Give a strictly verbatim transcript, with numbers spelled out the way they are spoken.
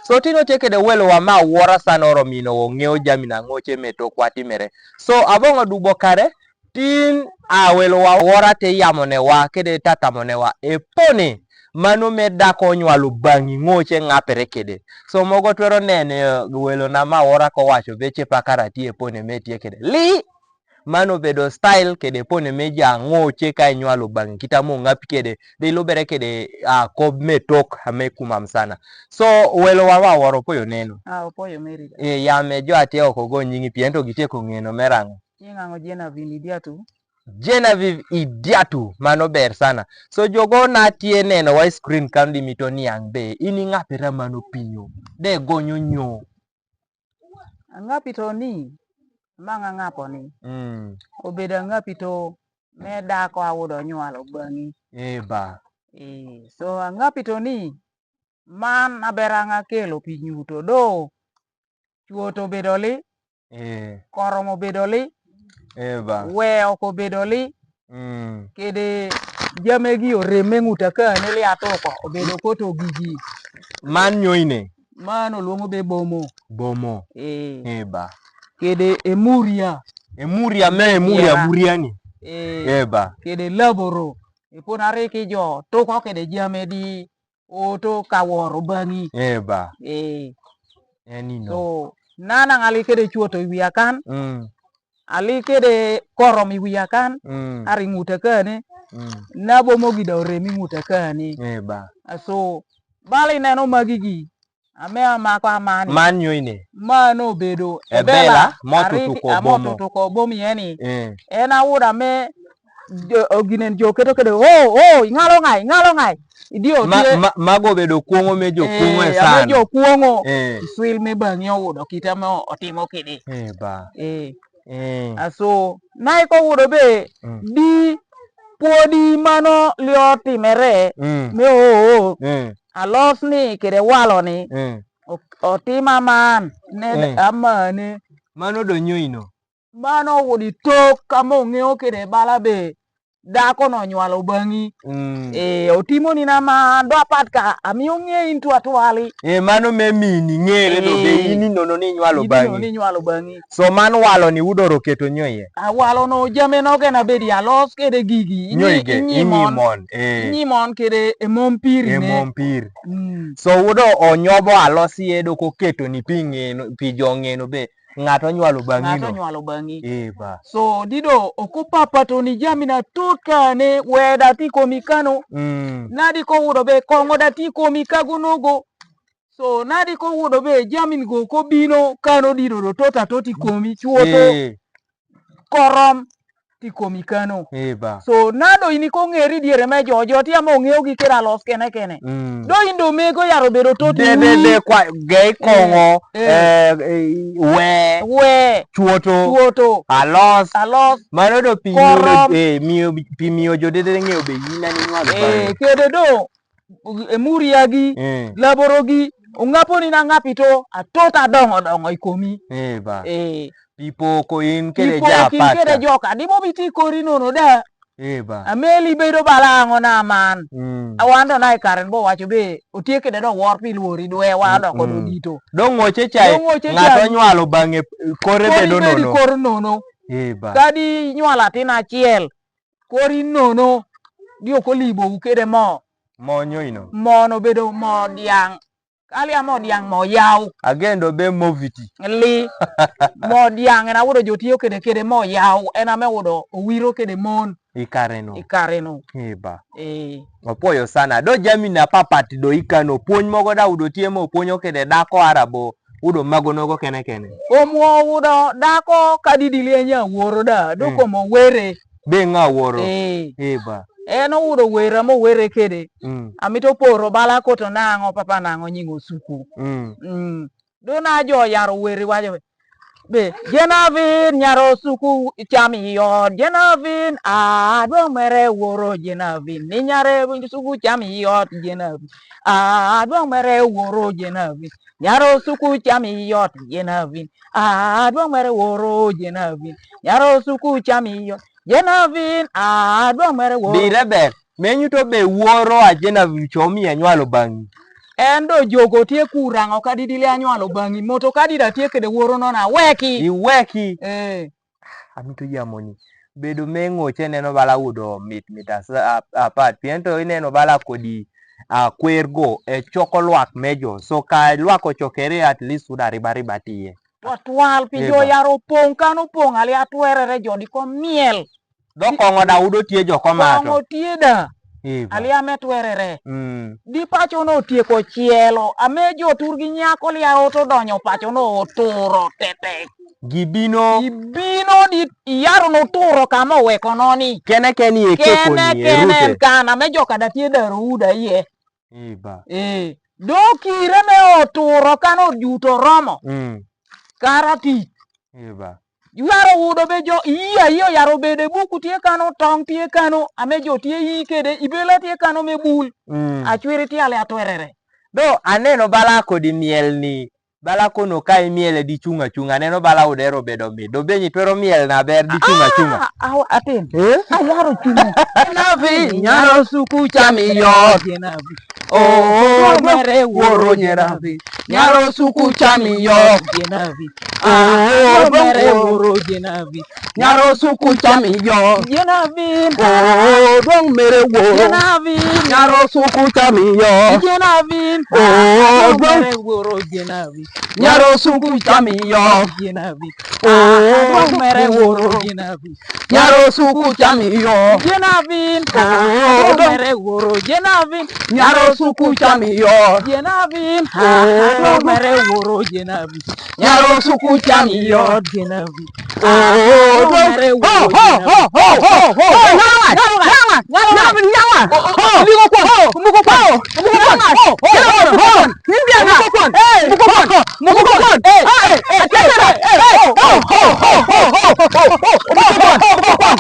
So tin otye kede welo wa me awora sana oro mino wo ng'eyo jamina ng'oche me tok wa timere. So abongo dubo kare, tin awelo wa wora te yamo ne wa kede tatamo ne wa. E pone, mano me dako nywalo bang'i ng'oche ng'apere kede. So mogo twero nene, eh, welo na ma wora ko wacho be che pakara ti e pone me tie kede. Li! Mano bedo style kede pone me ja ng'oche ka nywalo bang'i kita mo ng'api kede. De ilubere kede, ah, kob me tok ame kumam sana. So welo wa ma wora opoyo neno. Ah, opoyo meri da. E, ya me jo atie oko go nyingi piento gitieko ng'eno merang'o. Nyinga ngo Genevieve Idiatu. Genevieve Idiatu, mano ber sana. So jogo na tie neno wa screen kan di mito niang' be, in ing'apira mano pinyo. De gonyo nyo. Ang'api to ni, ma ng'ang'apo ni. Mm. Obedo ang'api to me dako awudo nywalo bang'i. E ba. E, so ang'api to ni, man abera ng'a kelo pi nyuto do. Chuoto bedo li. Eh. Koromo bedo li. Eh, ba. We oko bedo li. Mm. Kede jamegi oreme ng'uta kane li atoko. Obedo koto gigi. Man nyoine. Man oluongo be bomo. Bomo. Eh. Eh, ba. Kede emuria. Emuria me emuria, emuria ni. Eh. Eh, ba. Kede laboro. Ipon ariki jo, tuko kede jamedi. Oto ka woro bang'i. Eh, ba. Eh. En ino. So, nana ngali kede chuoto i wiya kan. Mm. Ali kede korom i wiya kan. Mm. Ari ng'ute kane. Mm. Na bomo gi da oremi ng'ute kane. Eh, ba. So, bali neno magi gi. Ame amako amani. Man nyoine. Mano bedo. Ebela, ebela, mo ariki, tutuko amo bomo. Tutuko bomo yeni. Eh. En awuda me jo, oginen jo keto kede, "Oh, oh, ing'alo ng'ai, ing'alo ng'ai." Idio ma, tie. Ma, mago bedo kuong'o me jo kuong'o e san. Eh, ame jo kuong'o. Eh. Swil me bang'i owudo kita me otimo kidi. Eh, ba. Eh. Eh. Aso, nai ko wudo be, mm, di podi mano lio timere, mm, me o, o. Eh. Alos ni kede walo ni. Eh. O, otima man, ne, eh, amane. Mano do nyoino. Mano wudi tok kama ong'eyo kede bala be. Dako no nywalo bang'i. Mm. Eh, otimo ni na ma do apat ka, ami ong'e in twatwali. Eh, mano me mini ng'ere do be, eh, in inono ni nywalo bang'i. In inono ni nywalo bang'i. So man walo ni udoro keto nyoye. A walo no jame no gena bedi alos kede gigi. Inyi-, nyoige, inyi mon. Inyi mon, eh. Inyi mon kede e mon piri ne. E mon piri. Mm. So udo onyobo alos ye do ko keto ni pi ng'eno, pi jo ng'eno be. Ng'ato nywalo bang'i no. Ng'ato nywalo bang'i. Eh, ba. So, dido, oku papa to ni jami na tut kane weda ti komi kano. Mm. Nadi ko wudo be kongo da ti komi kago nogo. So, nadi ko wudo be jami go ko bino kano dido do tota to ti komi chuoto. Eh. Korom. Ti komi kano. Eh, ba. So, nado ini ko ng'eri diere me jo, jo ti amo ng'eyo gi kera los kene kene. Mm. Do indo mego yaro bedo to ti de, de, wi. De, kwa, gei kongo, eh, eh, eh, we. We. Chuoto. Chuoto. Alos. Alos. Mano do pi miyo, korom, eh, miyo, pi miyo jo de, de ng'eyo be yina ni nywalo. Eh, ba. Kede do, e muria gi, eh, laboro gi, ong'apo ni na ng'api to, atot adongo dongo i komi. Eh, ba. Eh. Pi po ko in kede ja pat ka. Pi po ko in kede joka. Di mo biti kori nono da. Eh, ba. Ameli bedo bala ango na man. Mm. Awando na i karen bo wacho be, otie kede do wor pi luori dwe wa do kodo dito. Mm, mm. Dong oche chai, dong oche chai. Ng'ato nywalo bang'e, kore bedo nono. Kore bedo kor nono. Eh, ba. Kadi nywalo atin achiel. Kori nono, dio ko libo u kede mo. Mo nyoino. Mo no bedo mo diang'. Kali amo diang' mo yaw. Agendo be mo viti. Li. Mo diang' en awudo jo tiyo kede, kede mo yaw. En ame wudo owiro kede mon. I kare no. I kare no. Eh, ba. Eh. Apuoyo sana. Do jami na papat do ikano. Puonj mogo da udo tie mo puonjo kede dako arabo. Udo mago nogo kene kene. Omuo udo dako kadidi lie nya wuoro da, do, mm, komo were. Be ng'a wuoro? Eh. Eh, ba. En owudo were mo were kede. Mm. Amito poro bala koto nang'o papa nang'o nying osuku. Mm. Mm. Do na jo yaro were wajo. Be, Jenavin nyaro suku cham i ot, Jenavin, ah, dwong' mere wuoro Jenavin, ni nyare suku cham i ot, Jenavin, ah, dwong' mere wuoro Jenavin, nyaro suku cham i ot, Jenavin, ah, dwong' mere wuoro Jenavin, nyaro suku cham i ot, Jenavin, ah, dwong' mere wuoro. Dire ber, menyu to be wuoro a Jenavin cho mi anywalo bang'i. En do jogo tye kura ng'o kadi dili anywalo bang'i. Moto kadi da tye kede woro nono aweki. Iweki. Eh. Amito yamoni. Bedo me ng'oce neno bala udo mit mit asa-, a-, apat. Pien to ineno bala kodi, a, kwer go, e, coko lwak mejo. So ka lwak ocokere, at least uda riba riba tiye. Twatwal pi jo yar opong' kan opong' ali atwerere jo di ko miel. Dho kong'o da udo tye jo ko mato. Kong'o tye da. Iba. Ali ame twerere. Mm. Di paco no otieko cielo. Ame jo tur gi nyako lia oto donyo paco no oturo tete. Gibino. Gibino di iyaro no turo kama oweko noni. Kene kene iye keko ni, kene kene en kan ame jo kada tye da ruda iye. Iba. Eh. Do kire me oturo kan ojuto romo. Mm. Kara tich. Iba. Yaro udo be jo iya iyo yaro bede buku tye kano tong tye kano ame jo tye yi kede ibela tye kano me bul. Mm. Achwiri tye ale atwerere. Do aneno bala kodi miel ni. Bala kono ka imiele di chunga chunga. Aneno bala udero bedo mi. Do be nyi twero miel na ber di chunga chunga. Ah, aw, atin. Eh? Ayaro chunga. Navi, nyaro suku chami yo. Navi. Oh, mere woro nyenavi. Nyaro suku chami yo. Nyenavi. Oh, mere woro nyenavi. Nyaro suku chami yo. Nyenavi. Oh, dong mere woro. Nyenavi. Nyaro suku chami yo. Nyenavi. Oh, dong mere woro nyenavi. Nyaro suku chami yo. Nyenavi. Oh, dong mere woro nyenavi. Nyaro suku chami yo. Jenavin. Oh, dong mere woro jenavin. Nyaro suku chami yo. Jenavin. Oh, dong mere woro jenavin. Nyaro suku chami yo. Jenavin. Oh, dong mere woro jenavin. Ho, ho, ho, ho, ho. Nyaro nga, nyaro nga, nyaro nga, nyaro nga. Ho, ho. Mbuko kwon, mbuko kwon, mbuko kwon. Ho, ho, ho, ho. Mbuko kwon. Eh, mbuko kwon. Mbuko kwon. Eh, eh, eh, eh, eh, eh, oh, oh, oh, oh. Mbuko kwon, mbuko kwon.